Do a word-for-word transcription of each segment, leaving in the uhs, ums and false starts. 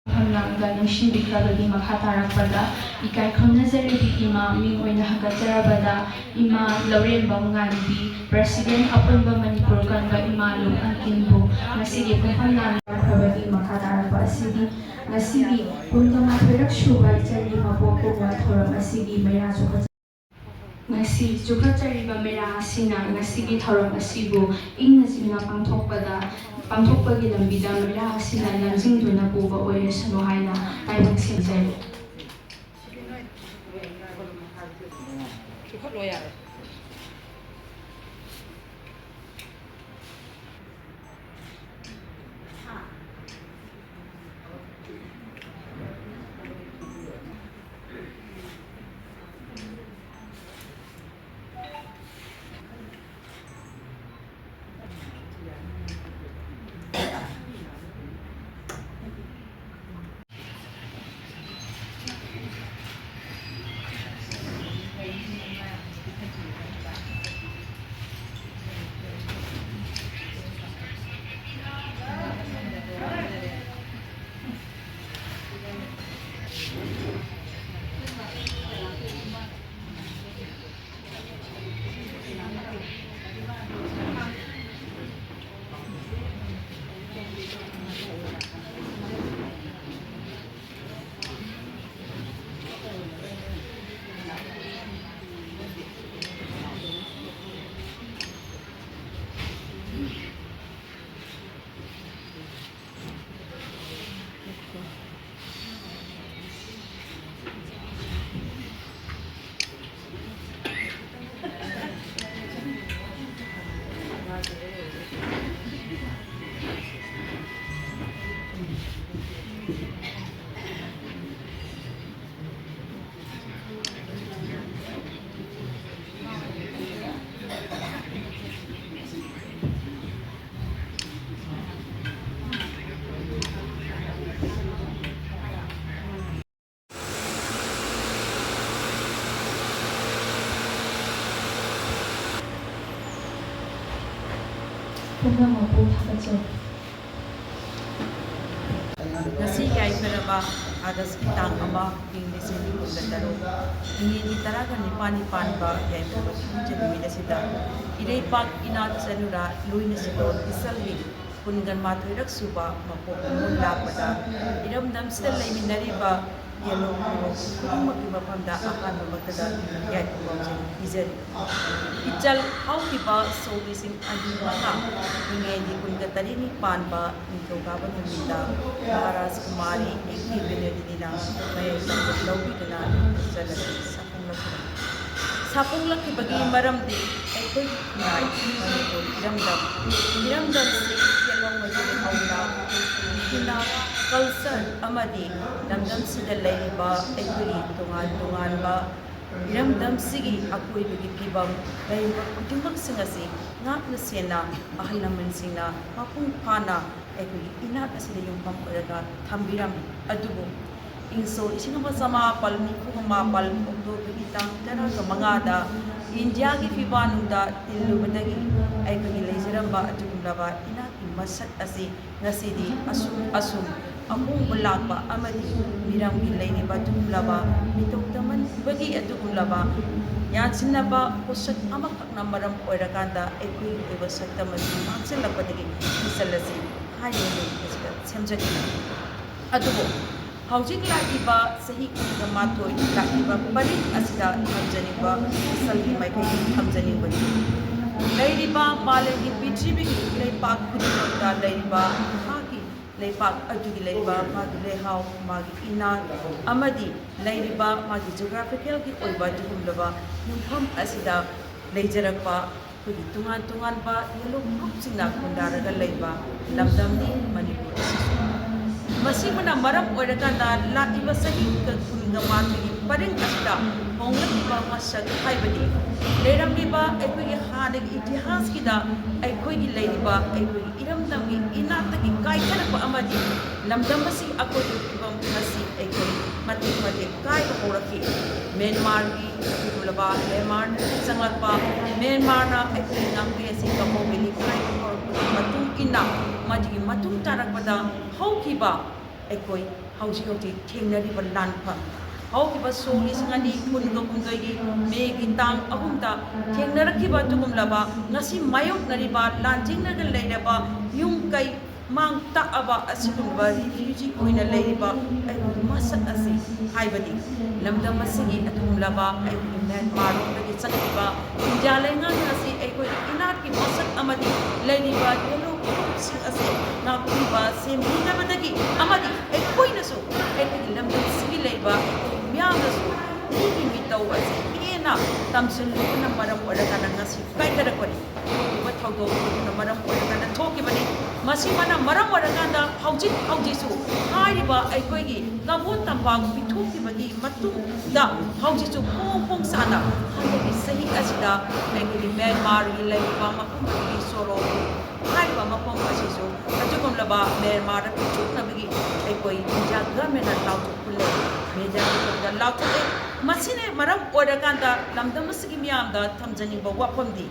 ꯃꯐꯝ ꯂꯥꯡꯗ ꯅꯤꯡꯁꯤꯡꯕꯤꯈ꯭ꯔꯕꯒꯤ ꯃꯈꯥ ꯇꯥꯔꯛꯄꯗ ꯏꯀꯥꯏ ꯈꯨꯝꯅꯖꯔꯤꯕꯤ ꯏꯃꯥ ꯃꯤꯡ ꯑꯣꯏꯅ ꯍꯪꯒꯠꯆꯔꯕꯗ ꯏꯃꯥ ꯂꯧꯔꯦꯝꯕꯝ ꯉꯥꯟꯕꯤ, President ꯑꯄꯨꯟꯕ ꯃꯅꯤꯄꯨꯔ ꯀꯟꯕ ꯏꯃꯥ ꯂꯨꯞ ꯑꯪꯀꯤꯟꯕꯨ ꯉꯁꯤꯒꯤ ꯄꯨꯡꯐꯝ ꯂꯥꯡꯈ꯭ꯔꯕꯒꯤ ꯃꯈꯥ ꯇꯥꯔꯛꯄ ꯑꯁꯤꯗꯤ ꯉꯁꯤꯒꯤ ꯀꯨꯟꯃꯥꯊꯣꯏꯔꯛ ꯁꯨꯕ ꯏꯆꯟꯒꯤ ꯃꯄꯣꯛ ꯀꯨꯝꯕ ꯊꯧꯔꯝ ꯑꯁꯤꯒꯤ ꯃꯩꯔꯥ ꯆꯨꯈꯠ ꯉꯁꯤ ꯆꯨꯈꯠꯆꯔꯤꯕ ꯃꯩꯔꯥ ꯑꯁꯤꯅ ꯉꯁꯤꯒꯤ ꯊꯧꯔꯝ ꯑꯁꯤꯕꯨ ꯏꯪꯅ ꯆꯤꯛꯅ ꯄꯥꯡꯊꯣꯛꯄꯗ, ꯄꯥꯡꯊꯣꯛꯄꯒꯤ ꯂꯝꯕꯤꯗ ꯃꯩꯔꯥ ꯑꯁꯤꯅ ꯂꯝꯖꯤꯡꯗꯨꯅ ꯄꯨꯕ ꯑꯣꯏꯔꯁꯅꯨ ꯍꯥꯏꯅ ꯂꯥꯏꯕꯛ ꯁꯦꯝꯖꯔꯤ꯫ ꯅꯃꯛꯄꯨ ꯊꯥꯒꯠꯆꯔꯤ꯫ ꯉꯁꯤ ꯌꯥꯏꯐꯔꯕ ꯑꯥꯒꯁꯀꯤ ꯇꯥꯡ ꯑꯃ, ꯏꯪ ꯂꯤꯁꯤꯡ ꯑꯅꯤ ꯀꯨꯟꯒ ꯇꯔꯨꯛ, ꯏꯉꯦꯟꯒꯤ ꯇꯔꯥꯒ ꯅꯤꯄꯥꯟꯅꯤ ꯄꯥꯟꯕ ꯌꯥꯏꯐꯔꯕ ꯊꯥꯡꯖ ꯅꯨꯃꯤꯠ ꯑꯁꯤꯗ ꯏꯔꯩꯄꯥꯛ ꯏꯅꯥꯠ ꯆꯅꯨꯔꯥ ꯂꯣꯏꯅ ꯁꯤꯗꯣꯟ ꯏꯆꯜꯒꯤ ꯀꯨꯟꯒ ꯃꯥꯊꯣꯏꯔꯛ ꯁꯨꯕ ꯃꯄꯣꯛ ꯅꯨꯃꯤꯠ ꯂꯥꯛꯄꯗ ꯏꯔꯝꯗꯝꯁꯤꯗ ꯂꯩꯃꯤꯟꯅꯔꯤꯕ ꯌꯦꯜꯍꯧ ꯈꯨꯗꯤꯡꯃꯛꯀꯤ ꯃꯐꯝꯗ ꯑꯍꯥꯟꯕꯃꯛꯇꯗ ꯌꯥꯏꯐ ꯄꯥꯎꯖꯦꯜ ꯄꯤꯖꯔꯤ꯫ ꯏꯆꯜ ꯍꯧꯈꯤꯕ ꯁꯣꯛ ꯂꯤꯁꯤꯡ ꯑꯅꯤ ꯃꯉꯥ ꯏꯉꯦꯟꯒꯤ ꯀꯨꯟꯒ ꯇꯔꯦꯠꯅꯤ ꯄꯥꯟꯕ ꯅꯤꯡꯊꯧꯀꯥꯕ ꯅꯨꯃꯤꯠꯇ ꯃꯍꯥꯔꯥꯖ ꯀꯨꯃꯥꯔꯤ ꯅꯤꯡꯊꯤ ꯕꯤꯅꯣꯗꯤꯅꯤꯅ ꯃꯌꯥꯏ ꯂꯧꯕꯤꯗꯨꯅ ꯆꯠꯂꯒ ꯁꯥꯐꯣꯡꯂꯛꯈꯤ꯫ ꯁꯥꯐꯣꯡꯂꯛꯈꯤꯕꯒꯤ ꯃꯔꯝꯗꯤ ꯑꯩꯈꯣꯏꯒꯤ ꯈꯨꯟꯅꯥꯏ ꯃꯅꯤꯄꯨꯔ ꯏꯔꯝꯗꯝ, ꯏꯔꯝꯗꯝꯁꯤ ꯌꯦꯜꯍꯧꯉꯩꯗꯒꯤ ꯍꯧꯅ ꯏꯅꯥꯠ, ꯀꯜꯆꯔ ꯑꯃꯗꯤ ꯂꯝꯗꯝꯁꯤꯗ ꯂꯩꯔꯤꯕ ꯑꯩꯈꯣꯏꯒꯤ ꯇꯣꯉꯥꯟ ꯇꯣꯉꯥꯟꯕ ꯏꯔꯝꯗꯝꯁꯤꯒꯤ ꯑꯀꯣꯏꯕꯒꯤ ꯐꯤꯕꯝ ꯂꯩꯔꯤꯕ ꯈꯨꯗꯤꯡꯃꯛꯁꯤꯡ ꯑꯁꯤ ꯉꯥꯛꯅ ꯁꯦꯟꯅ ꯑꯍꯜ ꯂꯃꯟꯁꯤꯡꯅ ꯃꯄꯨꯡ ꯐꯥꯅ ꯑꯩꯈꯣꯏꯒꯤ ꯏꯅꯥꯠ ꯑꯁꯤꯗ ꯌꯨꯝꯐꯝ ꯑꯣꯏꯔꯒ ꯊꯝꯕꯤꯔꯝꯃꯤ꯫ ꯑꯗꯨꯕꯨ ꯏꯪ ꯁꯣꯛ ꯂꯤꯁꯤꯡ ꯑꯃ ꯆꯃꯥꯄꯜ ꯅꯤꯐꯨ ꯃꯥꯄꯜ ꯑꯣꯛꯇꯣꯕꯔꯒꯤ ꯇꯥꯡ ꯇꯔꯥꯒ ꯃꯉꯥꯗ ꯏꯟꯗꯤꯌꯥꯒꯤ ꯐꯤꯕꯥꯟꯅꯨꯡꯗ ꯇꯤꯜꯂꯨꯕꯗꯒꯤ ꯑꯩꯈꯣꯏꯒꯤ ꯂꯩꯖꯔꯝꯕ ꯑꯗꯨꯒꯨꯝꯂꯕ ꯏꯅꯥꯠꯀꯤ ꯃꯁꯛ ꯑꯁꯤ ꯉꯁꯤꯗꯤ ꯑꯁꯨꯝ ꯑꯁꯨꯝ ꯑꯍꯣꯡꯕ ꯂꯥꯛꯄ ꯑꯃꯗꯤ ꯃꯤꯔꯝꯒꯤ ꯂꯩꯔꯤꯕ ꯑꯗꯨꯒꯨꯝꯂꯕ ꯃꯤꯇꯧ ꯇꯝꯍꯟꯕꯒꯤ ꯑꯗꯨꯒꯨꯝꯂꯕ ꯌꯥꯟꯁꯤꯟꯅꯕ ꯄꯣꯠꯁꯛ ꯑꯃꯈꯛꯅ ꯃꯔꯝ ꯑꯣꯏꯔꯀꯥꯟꯗ ꯑꯩꯈꯣꯏꯒꯤ ꯑꯣꯏꯕ ꯁꯛꯇꯝ ꯑꯁꯤ ꯃꯥꯡꯁꯤꯜꯂꯛꯄꯗꯒꯤ ꯏꯆꯜ ꯑꯁꯤ ꯍꯥꯏꯔꯤꯕ ꯅꯨꯃꯤꯠ ꯑꯁꯤꯗ ꯁꯦꯝꯖꯈꯤꯕꯅꯤ꯫ ꯑꯗꯨꯕꯨ ꯍꯧꯖꯤꯛ ꯂꯥꯛꯂꯤꯕ ꯆꯍꯤ ꯀꯨꯟꯒ ꯃꯥꯊꯣꯏ ꯂꯥꯛꯂꯤꯕ ꯄꯔꯤꯡ ꯑꯁꯤꯗ ꯊꯝꯖꯅꯤꯡꯕ, ꯏꯆꯜꯒꯤ ꯃꯥꯏꯀꯩꯗꯒꯤ ꯊꯝꯖꯅꯤꯡꯕꯅꯤ꯫ ꯂꯩꯔꯤꯕ ꯃꯥꯂꯦꯝꯒꯤ ꯄ꯭ꯔꯤꯊꯤꯕꯤꯒꯤ ꯂꯩꯄꯥꯛ ꯈꯨꯗꯤꯡꯃꯛꯇ ꯂꯩꯔꯤꯕ ꯃꯍꯥꯛꯀꯤ ꯂꯩꯄꯥꯛ ꯑꯗꯨꯒꯤ ꯂꯩꯔꯤꯕ ꯃꯥꯒꯤ ꯂꯩꯍꯥꯎ, ꯃꯥꯒꯤ ꯏꯅꯥꯠ ꯑꯃꯗꯤ ꯂꯩꯔꯤꯕ ꯃꯥꯒꯤ ꯖꯤꯑꯣꯒ꯭ꯔꯥꯐꯤꯀꯦꯜꯒꯤ ꯑꯣꯏꯕ ꯑꯗꯨꯒꯨꯝꯂꯕ ꯌꯨꯝꯐꯝ ꯑꯁꯤꯗ ꯂꯩꯖꯔꯛꯄ ꯑꯩꯈꯣꯏꯒꯤ ꯇꯣꯉꯥꯟ ꯇꯣꯉꯥꯟꯕ ꯌꯦꯜꯍꯧ ꯐꯨꯔꯨꯞꯁꯤꯡꯅ ꯈꯨꯟꯗꯥꯔꯒ ꯂꯩꯕ ꯂꯝꯗꯝꯅꯤ ꯃꯅꯤꯄꯨꯔ ꯑꯁꯤꯁꯨ꯫ ꯃꯁꯤꯃꯅ ꯃꯔꯝ ꯑꯣꯏꯔꯀꯥꯟꯗ ꯂꯥꯛꯂꯤꯕ ꯆꯍꯤ ꯀꯨꯟꯒ ꯃꯥꯊꯣꯏꯒꯤ ꯄꯔꯤꯡ ꯑꯁꯤꯗ ꯍꯣꯡꯂꯛꯂꯤꯕ ꯃꯁꯛ ꯍꯥꯏꯕꯗꯤ ꯂꯩꯔꯝꯂꯤꯕ ꯑꯩꯈꯣꯏꯒꯤ ꯍꯥꯟꯅꯒꯤ ꯏꯇꯤꯍꯥꯁꯀꯤꯗ ꯑꯩꯈꯣꯏꯒꯤ ꯂꯩꯔꯤꯕ ꯑꯩꯈꯣꯏꯒꯤ ꯏꯔꯝꯗꯝꯒꯤ ꯏꯅꯥꯠꯇꯒꯤ ꯀꯥꯏꯊꯔꯛꯄ ꯑꯃꯗꯤ ꯂꯝꯗꯝ ꯑꯁꯤ ꯑꯀꯣꯏꯕꯒꯤ ꯐꯤꯕꯝ ꯑꯁꯤ ꯑꯩꯈꯣꯏ ꯃꯇꯤꯛ ꯃꯇꯤꯛ ꯀꯥꯏꯕ ꯍꯧꯔꯛꯈꯤ꯫ ꯃ꯭ꯌꯥꯟꯃꯥꯔꯒꯤ ꯑꯗꯨꯒꯨꯝꯂꯕ ꯃ꯭ꯌꯥꯟꯃꯥꯔꯅ ꯆꯪꯂꯛꯄ, ꯃ꯭ꯌꯥꯟꯃꯥꯔꯅ ꯑꯩꯈꯣꯏꯒꯤ ꯉꯝꯈꯩ ꯑꯁꯤ ꯀꯕꯣ ꯚꯦꯂꯤ ꯀꯥꯏꯕ ꯍꯧꯔꯛꯄꯗꯒꯤ ꯇꯥꯔꯛꯄꯗ ꯍꯧꯈꯤꯕ ꯑꯩꯈꯣꯏ ꯍꯧꯖꯤꯛ ꯍꯧꯖꯤꯛ ꯊꯦꯡꯅꯔꯤꯕ ꯂꯥꯟꯐꯝ, ꯍꯧꯈꯤꯕ ꯁꯣꯛ ꯂꯤꯁꯤꯡ ꯑꯅꯤ ꯀꯨꯟꯒ ꯍꯨꯝꯗꯣꯏꯒꯤ ꯃꯦꯒꯤ ꯇꯥꯡ ꯑꯍꯨꯝꯗ ꯊꯦꯡꯅꯔꯛꯈꯤꯕ ꯑꯗꯨꯒꯨꯝꯂꯕ ꯉꯁꯤ ꯃꯥꯌꯣꯛꯅꯔꯤꯕ ꯂꯥꯟꯖꯦꯡꯅꯔꯒ ꯂꯩꯔꯕ ꯌꯨꯝ ꯀꯩ ꯃꯥꯡ ꯇꯥꯛꯑꯕ ꯑꯁꯤꯒꯨꯝꯕ ꯔꯤꯐ꯭ꯌꯨꯖꯤ ꯑꯣꯏꯅ ꯂꯩꯔꯤꯕ ꯑꯩꯈꯣꯏꯒꯤ ꯃꯁꯛ ꯑꯁꯤ, ꯍꯥꯏꯕꯗꯤ ꯂꯝꯗꯝ ꯑꯁꯤꯒꯤ ꯑꯗꯨꯒꯨꯝꯂꯕ ꯑꯩꯈꯣꯏꯒꯤ ꯃ꯭ꯌꯥꯟꯃꯥꯔ ꯂꯣꯝꯗꯒꯤ ꯆꯪꯂꯤꯕ ꯏꯟꯗꯤꯌꯥ ꯂꯩꯉꯥꯛꯅ ꯑꯁꯤ ꯑꯩꯈꯣꯏꯒꯤ ꯏꯅꯥꯠꯀꯤ ꯃꯁꯛ ꯑꯃꯗꯤ ꯂꯩꯔꯤꯕ ꯌꯦꯜꯂꯣ ꯐꯨꯔꯨꯞꯁꯤꯡ ꯑꯁꯤ ꯉꯥꯛꯄꯤꯕ, ꯁꯦꯝꯕꯤꯗꯕꯗꯒꯤ ꯑꯃꯗꯤ ꯑꯩꯈꯣꯏꯅꯁꯨ ꯑꯩꯈꯣꯏꯒꯤ ꯂꯝꯗꯝꯁꯤꯒꯤ ꯂꯩꯕ ꯑꯩꯈꯣꯏ ꯃꯤꯌꯥꯝꯅꯁꯨ ꯃꯤꯒꯤ ꯃꯤꯇꯧ ꯑꯁꯤ ꯍꯦꯟꯅ ꯇꯝꯁꯤꯜꯂꯨꯕꯅ ꯃꯔꯝ ꯑꯣꯏꯔꯀꯥꯟꯗ ꯉꯁꯤ ꯀꯥꯏꯊꯔꯛꯄꯅꯤ꯫ ꯊꯣꯛꯈꯤꯕ ꯊꯧꯗꯣꯛ ꯑꯗꯨꯅ ꯃꯔꯝ ꯑꯣꯏꯔꯀꯥꯟꯗ ꯊꯣꯛꯈꯤꯕꯅꯤ꯫ ꯃꯁꯤꯃꯅ ꯃꯔꯝ ꯑꯣꯏꯔꯀꯥꯟꯗ ꯍꯧꯖꯤꯛ ꯍꯧꯖꯤꯛꯁꯨ ꯍꯥꯏꯔꯤꯕ ꯑꯩꯈꯣꯏꯒꯤ ꯀꯕꯣ ꯇꯝꯄꯥꯛ ꯄꯤꯊꯣꯛꯈꯤꯕꯒꯤ ꯃꯇꯨꯡꯗ ꯍꯧꯖꯤꯛꯁꯨ ꯐꯣꯡ ꯐꯣꯡ ꯁꯥꯅ ꯍꯟꯗꯛꯀꯤ ꯆꯍꯤ ꯑꯁꯤꯗ ꯑꯩꯈꯣꯏꯒꯤ ꯃ꯭ꯌꯥꯟꯃꯥꯔꯒꯤ ꯂꯩꯔꯤꯕ ꯃꯐꯝ ꯑꯗꯨꯒꯤ ꯁꯣꯔꯣꯛ ꯍꯥꯏꯔꯤꯕ ꯃꯐꯝ ꯑꯁꯤꯁꯨ ꯑꯗꯨꯒꯨꯝꯂꯕ ꯃ꯭ꯌꯥꯟꯃꯥꯔꯗ ꯄꯤꯊꯣꯛꯅꯕꯒꯤ ꯑꯩꯈꯣꯏ ꯏꯟꯗꯤꯌꯥ ꯒꯚꯔꯟꯃꯦꯟꯅ ꯂꯥꯎꯊꯣꯛꯄ ꯂꯩ꯫ ꯃꯦꯗꯤꯌꯥꯒꯤ ꯊꯣꯡꯗ ꯂꯥꯎꯊꯣꯛꯑꯦ꯫ ꯃꯁꯤꯅ ꯃꯔꯝ ꯑꯣꯏꯔꯀꯥꯟꯗ ꯂꯝꯗꯝ ꯑꯁꯤꯒꯤ ꯃꯤꯌꯥꯝꯗ ꯊꯝꯖꯅꯤꯡꯕ ꯋꯥꯐꯝꯗꯤ,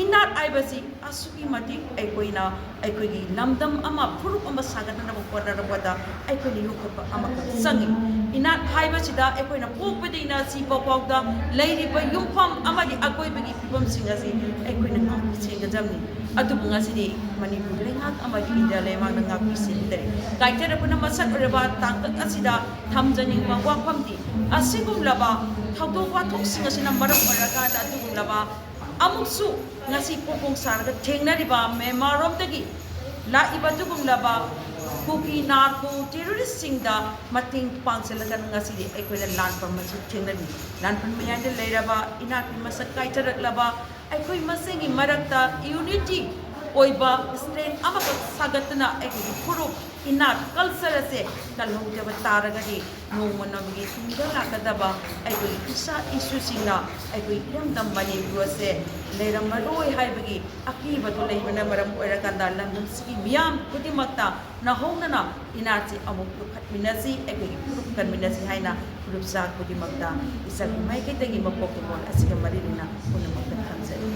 ꯏꯅꯥꯠ ꯍꯥꯏꯕꯁꯤ ꯑꯁꯨꯛꯀꯤ ꯃꯇꯤꯛ ꯑꯩꯈꯣꯏꯅ ꯑꯩꯈꯣꯏꯒꯤ ꯂꯝꯗꯝ ꯑꯃ, ꯐꯨꯔꯨꯞ ꯑꯃ ꯁꯥꯒꯠꯅꯅꯕ ꯍꯣꯠꯅꯔꯛꯄꯗ ꯑꯩꯈꯣꯏꯅ ꯌꯣꯛꯈꯠꯄ ꯑꯃꯈꯛ ꯆꯪꯏ꯫ ꯏꯅꯥꯠ ꯍꯥꯏꯕꯁꯤꯗ ꯑꯩꯈꯣꯏꯅ ꯄꯣꯛꯄꯗꯒꯤꯅ ꯁꯤꯕ ꯐꯥꯎꯗ ꯂꯩꯔꯤꯕ ꯌꯨꯝꯐꯝ ꯑꯃꯗꯤ ꯑꯀꯣꯏꯕꯒꯤ ꯐꯤꯕꯝꯁꯤꯡ ꯑꯁꯤ ꯑꯩꯈꯣꯏꯅ ꯉꯥꯛꯄꯤ ꯁꯦꯟꯒꯗꯕꯅꯤ꯫ ꯑꯗꯨꯕꯨ ꯉꯁꯤꯗꯤ ꯃꯅꯤꯄꯨꯔ ꯂꯩꯉꯥꯛ ꯑꯃꯗꯤ ꯏꯟꯗꯤꯌꯥ ꯂꯩꯉꯥꯛꯅ ꯉꯥꯛꯄꯤ ꯁꯦꯟꯕꯤꯗꯔꯦ꯫ ꯀꯥꯏꯊꯔꯛꯄꯅ ꯃꯁꯛ ꯑꯣꯏꯔꯕ ꯇꯥꯡꯀꯛ ꯑꯁꯤꯗ ꯊꯝꯖꯅꯤꯡꯕ ꯋꯥꯐꯝꯗꯤ, ꯑꯁꯤꯒꯨꯝꯂꯕ ꯊꯧꯗꯣꯛ ꯋꯥꯊꯣꯛꯁꯤꯡ ꯑꯁꯤꯅ ꯃꯔꯝ ꯑꯣꯏꯔꯀꯥꯟꯗ ꯑꯗꯨꯒꯨꯝꯂꯕ ꯑꯃꯨꯛꯁꯨ ꯉꯁꯤ ꯄꯣꯡ ꯄꯣꯡ ꯁꯥꯔꯒ ꯊꯦꯡꯅꯔꯤꯕ ꯃ꯭ꯌꯥꯟꯃꯥꯔꯔꯣꯝꯗꯒꯤ ꯂꯥꯛꯏꯕ ꯑꯗꯨꯒꯨꯝꯂꯕ ꯀꯨꯀꯤ ꯅꯥꯔꯀꯣ ꯇꯦꯔꯣꯔꯤꯁꯁꯤꯡꯗ ꯃꯇꯦꯡ ꯄꯥꯡꯁꯤꯜꯂꯒ ꯉꯁꯤꯗꯤ ꯑꯩꯈꯣꯏꯅ ꯂꯥꯟꯐꯝ ꯑꯁꯤ ꯊꯦꯡꯅꯔꯤ꯫ ꯂꯥꯟꯐꯝ ꯃꯌꯥꯏꯗ ꯂꯩꯔꯕ, ꯏꯅꯥꯠꯀꯤ ꯃꯁꯛ ꯀꯥꯏꯊꯔꯛꯂꯕ, ꯑꯩꯈꯣꯏ ꯃꯁꯦꯟꯒꯤ ꯃꯔꯛꯇ ꯌꯨꯅꯤꯇꯤ ꯑꯣꯏꯕ ꯁ꯭ꯇꯔꯦꯡ ꯑꯃꯈꯛ ꯁꯥꯒꯠꯇꯨꯅ ꯑꯩꯈꯣꯏꯒꯤ ꯐꯨꯔꯨꯞ, ꯏꯅꯥꯠ, ꯀꯜꯆꯔ ꯑꯁꯦ ꯀꯜꯍꯧꯗꯕ ꯇꯥꯔꯒꯗꯤ ꯅꯣꯡꯃ ꯅꯣꯡꯃꯒꯤ ꯇꯨꯡꯗ ꯂꯥꯛꯀꯗꯕ ꯑꯩꯈꯣꯏ ꯏꯆꯥ ꯏꯁꯨꯁꯤꯡꯅ ꯑꯩꯈꯣꯏ ꯏꯔꯝꯗꯝ ꯃꯅꯤꯄꯨꯔ ꯑꯁꯦ ꯂꯩꯔꯝꯃꯔꯣꯏ ꯍꯥꯏꯕꯒꯤ ꯑꯀꯤꯕꯗꯨ ꯂꯩꯕꯅ ꯃꯔꯝ ꯑꯣꯏꯔꯀꯥꯟꯗ ꯂꯝꯗꯝꯁꯤꯒꯤ ꯃꯤꯌꯥꯝ ꯈꯨꯗꯤꯡꯃꯛꯇ ꯅꯧꯍꯧꯅꯅ ꯏꯅꯥꯠꯁꯤ ꯑꯃꯨꯛ ꯌꯣꯛꯈꯠꯃꯤꯟꯅꯁꯤ, ꯑꯩꯈꯣꯏꯒꯤ ꯐꯨꯔꯨꯞ ꯀꯟꯃꯤꯟꯅꯁꯤ ꯍꯥꯏꯅ ꯐꯨꯔꯨꯞ ꯆꯥ ꯈꯨꯗꯤꯡꯃꯛꯇ ꯏꯆꯥꯒꯤ ꯃꯥꯏꯀꯩꯗꯒꯤ ꯃꯄꯣꯛ ꯀꯨꯕꯣꯜ ꯑꯁꯤꯒ ꯃꯔꯤ ꯂꯩꯅ ꯄꯨꯝꯅꯃꯛꯇ ꯊꯝꯖꯔꯤ꯫